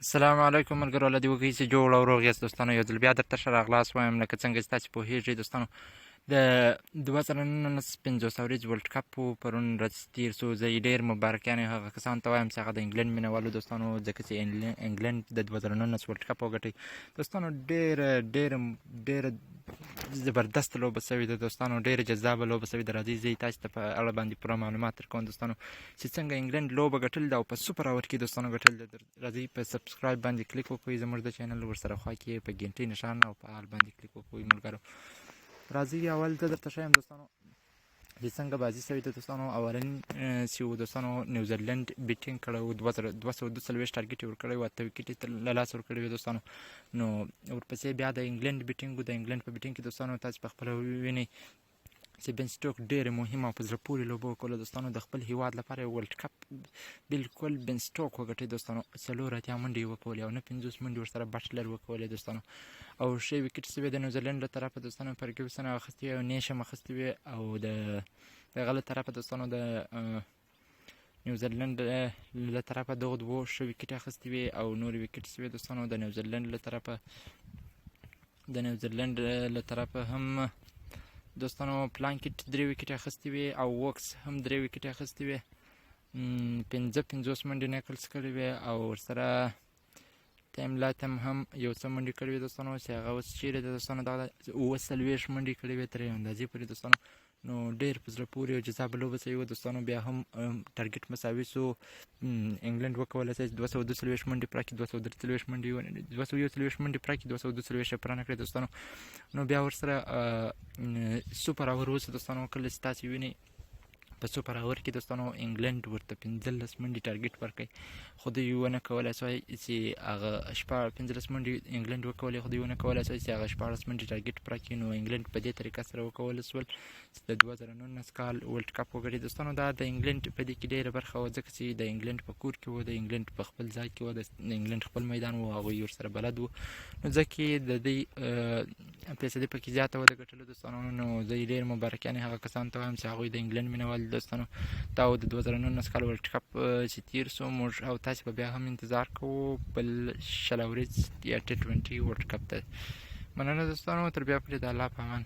السلام علیکم ملګرو، الله دې وکړي چې جوړ او روغ یاست. دوستانو، یو ځل بیا درته ښه راغلاست وایم. لکه څنګه چې تاسې پوهېږئ دوستانو، د 2019 50 اوریز ورلډ کپ پرون ورځ تیر سو. زه یې ډېر مبارکیانې هغه کسانو ته وایم چې هغه د انګلند مینهوالو دوستانو، ځکه چې انګلند د 2019 ورلډ کپ وګټي. دوستانو، ډېره ډېره ډېره زبردست لوبه سوې ده دوستانو، ډېره جذابه لوبه سوې ده. راځئ، زه یې تاسې ته په اړه باندې پوره معلومات درکوم دوستانو، چې څنګه انګلند لوبه ګټلې ده او په سوپر اور کې دوستانو ګټلې ده. راځئ، په subscribe باندې کلیک وکړئ زموږ د channel، ورسره خوا کې په ګنټۍ نشان او په all باندې کلیک وکړئ. ملګرو، راځئ، اول زه درته ښیم دوستانو چې څنګه بازي سوې ده. دوستانو، اولن چې و دوستانو، نیوزیلند batting کړی و، 242 target یې ورکړی و، اته ویکټې له لاسه ورکړې وې دوستانو. نو ورپسې بیا د انګلند batting و. د انګلند په batting کې دوستانو، تاسو په خپله ووینئ چې بن سټوک ډېره مهمه او په زړه پورې لوبه وکړه دوستانو. د خپل هیواد لپاره یو ورلډ کپ بالکل بن سټوک وګټي دوستانو. 84 منډې یې وکولې او 59 منډې ورسره بټلر وکولې دوستانو، او ښې ویکټ سوې د نیوزیلند له طرفه دوستانو. فرګیوسن اخیستې وې او نیشم اخیستې وې، او د دغه له طرفه دوستانو، د نیوزیلند له طرفه دغو دوو ښه ویکټ اخیستې وې او نورې ویکټ سوې دوستانو. د نیوزیلند له طرفه هم دوستانو، پلانکټ درې ویکټ اخیستې وې او وکس هم درې ویکټ اخیستې وې. 55 منډې نیکلز کړې وې او ورسره ټیم لاتم هم یو څه منډې کړې وې دوستانو، چې هغه اوس چیرې ده دوستانو؟ دغه 47 منډې کړې وې تر یو اندازې پورې دوستانو. نو ډېر په زړه پورې او جذابه لوبه سوې وه دوستانو. بیا هم target مساوي سو. انګلند وکولای سي 242 منډې پوره کړي، 243 منډې، 241 منډې پوره کړي، 242 یې پوره نه کړې دوستانو. نو بیا ورسره super over وسو دوستانو. کله چې تاسې وینئ په super over کې دوستانو، انګلند ورته 15 منډې target ورکړي، خو دوی ونه کولای سوای چې هغه 15 منډې انګلند وکولې، خو دوی ونه کولای سوای چې هغه 16 منډې target پوره کړي. نو انګلند په دې طریقه سره وکولای سول چې د 2019 کال ورلډ کپ وګټي دوستانو. دا د انګلند په دې کې ډېره برخه وه، ځکه چې د انګلند په کور کې و، د انګلند په خپل ځای کې و، د انګلند خپل میدان و، هغوی ورسره بلد و، نو ځکه د دې فیصدي پکې زیاته وه د ګټلو دوستانو. نو زه یې ډېر مبارکیانې هغه کسانو ته وایم چې هغوی د انګلند مینهوال دي دوستانو. دا و د 2019 کال ورلډ کپ چې تیر سو. موږ او تاسې به بیا هم انتظار کوو بل 20 اوریز یا T20 ورلډ کپ ته. مننه دوستانو، تر بیا پورې د الله په امان.